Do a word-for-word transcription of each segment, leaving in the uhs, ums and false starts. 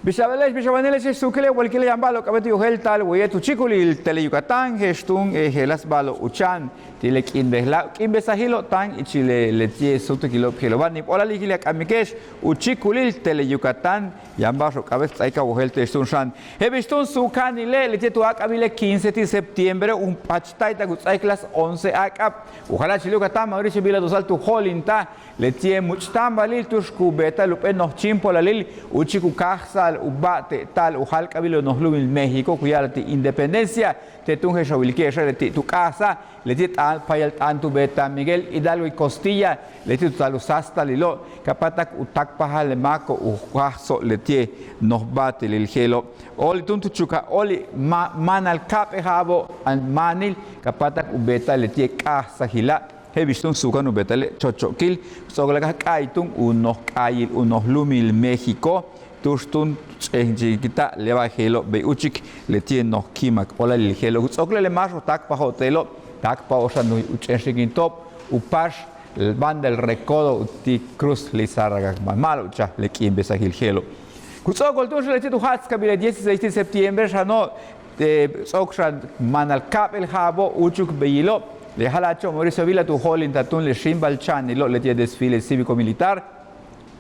Bix a beele'ex, bix a wanile'ex, suukile' walkile' yaan ba'alo'ob k'a'abéet u yojéelta'al waye' tu chíikulil Tele Yucatán, je'ex túun jejeláas ba'alo'ob u chan ti' le k'in bejla'e', k'in bejla'eje'lo' táan ichil leti'e' súutukilo'ob je'elo'oba'. Níib óolal ichil a k'amike'ex u chíikulil Tele Yucatán, yaan ba'axo'ob k'a'abéet k ts'áaik a wojéelta'al túun xan. Je'ex bix túun suukanile' leti' tu jáak'abil le quince ti' septiembre, junp'achtal tak u ts'áaik las once áak'ab. U jala'achil Yucatán Mauricio Vila Dosal tu jo'olintaj leti'e' múuch'táambalil tu'ux ku beeta'al jump'éel noj chíimpoolalil úuchik u káajsa'al u ba'ate'ta'al u jáalk'abil u noj lu'umil México ku ya'ala'al ti' Independencia. Te' túun je'ex a wilike'exe' leti' tu k'a'ajsaj leti' t'aan payal t'aan tu beetaj Miguel Hidalgo y Costilla, leti' tu taal u sáastalilo' ka páatak u táakpajal le máako'ob u káajso'ob leti'e' noj ba'atelil je'elo'. Óoli' túun tu chukaj óoli' ma' máanal ka'ap'éel ja'abo'ob máanil ka páatak u beeta'al leti'e' k'a'ajsajila'. Je'ex bix túun suukan u beeta'ale' chocho'okil, ts'o'okole' ka k'a'ay túun u noj k'aayil u noj lu'umil México, tu'ux túun ch'enxikintaj le ba'al je'elo' bey úuchik leti'e' noj ki'imak óolalil je'elo'. Ku ts'o'okole' le máaxo'ob táakpajo'ob te'elo', táakpajo'ob xan u ch'enxikinto'ob u paax Banda El Recodo ti' Cruz Lizárraga, ma' ma'alobchaj le k'inbesajil je'elo'. Ku ts'o'okol túun xan leti' tu ja'atskabil le dieciséis ti' septiembre xano', ts'o'ok xan máanal ka'ap'éel ja'abo'ob úuchuk beyilo'. Le jala'acho' Mauricio Vila tu jo'olintaj túun le xíimbal cha'anilo' leti'e' desfile cívico militar,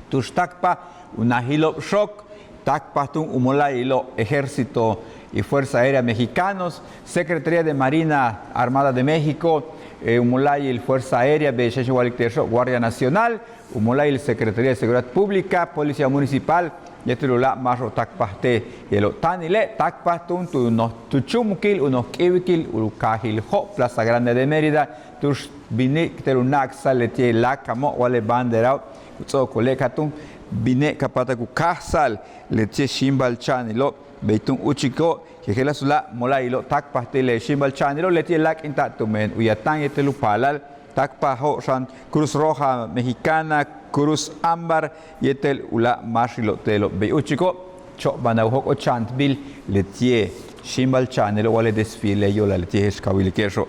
tu'ux táakpaj u najilo'ob xook, táakpaj túun u mola'ayilo'ob Ejército y Fuerza Aérea Mexicanos, Secretaría de Marina Armada de México, u mola'ayil Fuerza Aérea, bey xan wa'alik te'exo' Guardia Nacional, u mola'ayil Secretaría de Seguridad Pública, Policía Municipal, yéetel u láak' máaxo'ob táakpajtej je'elo'. Táanile' táakpaj túun tu noj tu chúumukil u noj k'íiwikil u kaajil Jo', Plaza Grande de Mérida, tu'ux bine' te'el u na'aksa'al leti'e' láakamo' wa le banderao'. Ku ts'o'okole' ka túun bine' ka páatak u káajsa'al leti'e' xíimbal cha'anilo', bey túun úuchiko', jejeláas u láak' mola'ayilo'ob táakpajtej le xíimbal cha'anilo', leti'e' láak'inta'ab tumen u yatan yéetel u paalal táakpajo'ob xan Cruz Roja Mexicana, Cruz Ámbar yéetel u láak' máaxilo'ob te'elo'. Bey úuchiko' cho'obanaj u jóok'ol cha'antbil leti'e' xíimbal cha'anilo' wa le desfile yo'olal leti'e' je'ex ka wilike'exo'.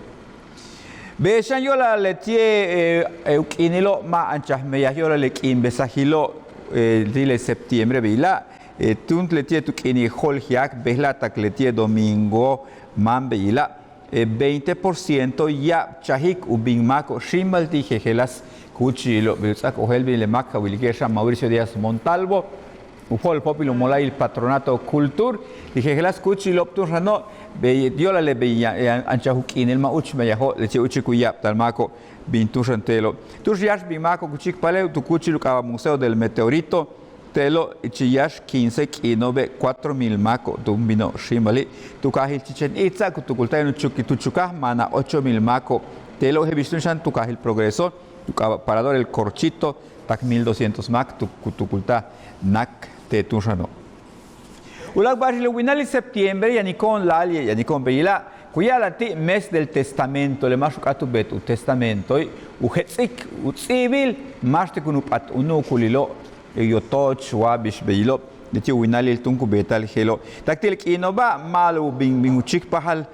Bey xan yo'olal leti'e' u k'iinilo' ma' anchaj meyaj yo'olal le k'iinbesajilo'ob ti' le septiembre beyila', túun leti'e' tu k'iinil jo'oljeak bejla'e' tak leti'e' domingo máan beyila', veinte por ciento ya'abchajik u bin máako'ob xíimbal ti' jejeláas kúuchilo'ob. Bey u ts'áak ojéeltbil le máak ka wilike'ex xan Mauricio Díaz Montalvo, u jo'olpóopil u mola'ayil Patronato Cultur, ti' jejeláas kúuchilo'ob túun xano', bey yo'olal le bey anchaj u k'iinil ma' úuch meyajo'ob leti'e' úuchik u ya'abtal máako'ob bin túun xan te'elo'. Tu'ux yáax bin máako'ob ku chíikpale' tu kúuchil u k'aaba' Museo del Meteorito, te'elo' ichil yáax quince k'iino'obe', cuatro mil máako'ob túun bino'ob xíimbali'. Tu kaajil Chichén Itzá ku tukulta'al yaan u chukik tu chukaj maanal ocho mil máako'ob. Te'elo' je'ex bix túun xan tu kaajil Progreso, tu k'aaba' Parador El Corchito, tak mil doscientos máak tu ku tukulta'al nak te' túun xano'. U láak' ba'axilo' winalil septiembre yaniko'on láayli', yaniko'on beyila', ku ya'ala'al ti' mes del testamento, le máax u k'áat u beet u testamento'i', u jets'ik u ts'íibil máax ti' kun u p'at u nu'ukulilo', yotoch wa bix beyilo'ob, leti' u winalil túun ku beeta'al je'elo'. Tak ti' le k'iino'oba' ma'alob u bin bin u chíikpajal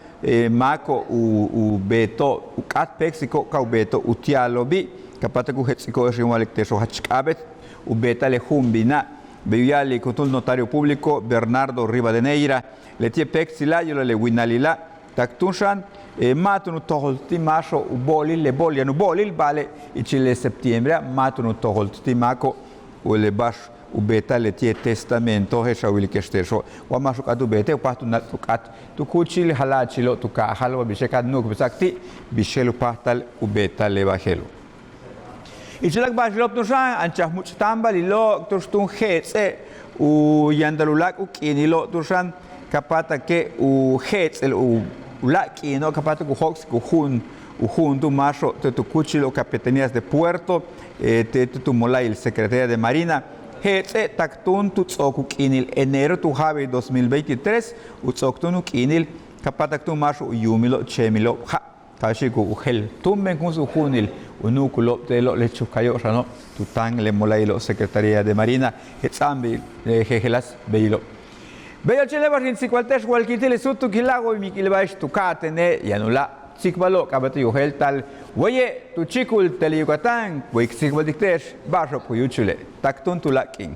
máako'ob u beeto'ob u k'áat péektsiko'ob ka u beeto'ob u ti'alo'obi', ka páatak u jets'iko'ob je'ex in wa'alik te'exo' jach k'a'abéet u beeta'al le ju'un bina'. Bey u ya'alik juntúul notario público Bernardo Rivadeneira, leti'e' péektsila' yo'olal le winalila', tak túun xan ma' túun u tojol ti' máaxo'ob u bo'olil le bo'ol yaan u bo'olil, ba'ale' ichil le septiembrea' ma' túun u tojol ti' máako'ob u le ba'ax u beeta'al leti'e' testamento je'ex a wilike'ex te'exo'. Wa máax u k'áat u beete' u páajtal u nak'tal u k'áat tu kúuchil jala'achilo'ob tu kaajal wa bixe' ka nu'ukbesa'ak ti' bix je'el u páajtal u beeta'al le ba'al je'elo'. Ich u láak' ba'axilo'ob túun xan anchaj múuch'táambalilo'ob tu'ux túun je'ets'e' u yantal u láak' u k'iinilo'ob túun xan ka páatake' u je'ets'el u láak' k'iino'ob ka páatak u jóok'sik u ju'un u ju'un tu máaxo'ob te' tu kúuchilo'ob Capitanías de Puerto, te' tu mola'ayil Secretaría de Marina. Je'ets'e' tak túun tu ts'o'ok u k'iinil enero tu ja'abe'ey dos mil veintitrés, u ts'o'ok túun u k'iinil ka páatak túun máaxo'ob u yuumilo'ob cheemilo'ob ja'. Ka xi'ik u jeel túumben kunsi u ju'unil u nu'ukulo'ob te'elo' le chukayo'ob xano' tu táan le mola'ilo'ob Secretaría de Marina, jets'a'an bey le jejeláas beyilo'. Beyo' chéen le ba'ax in tsikbalte'ex walkil ti' le súutukila' way mik'il ba'ax tu ka'atene' yaan u láak' tsikbalo'ob k'a'abéet u yojéelta'al waye' tu chíikul Tele Yucatán, way k tsikbaltik te'ex ba'axo'ob ku yúuchule'. Tak túun tu láak' k'iin.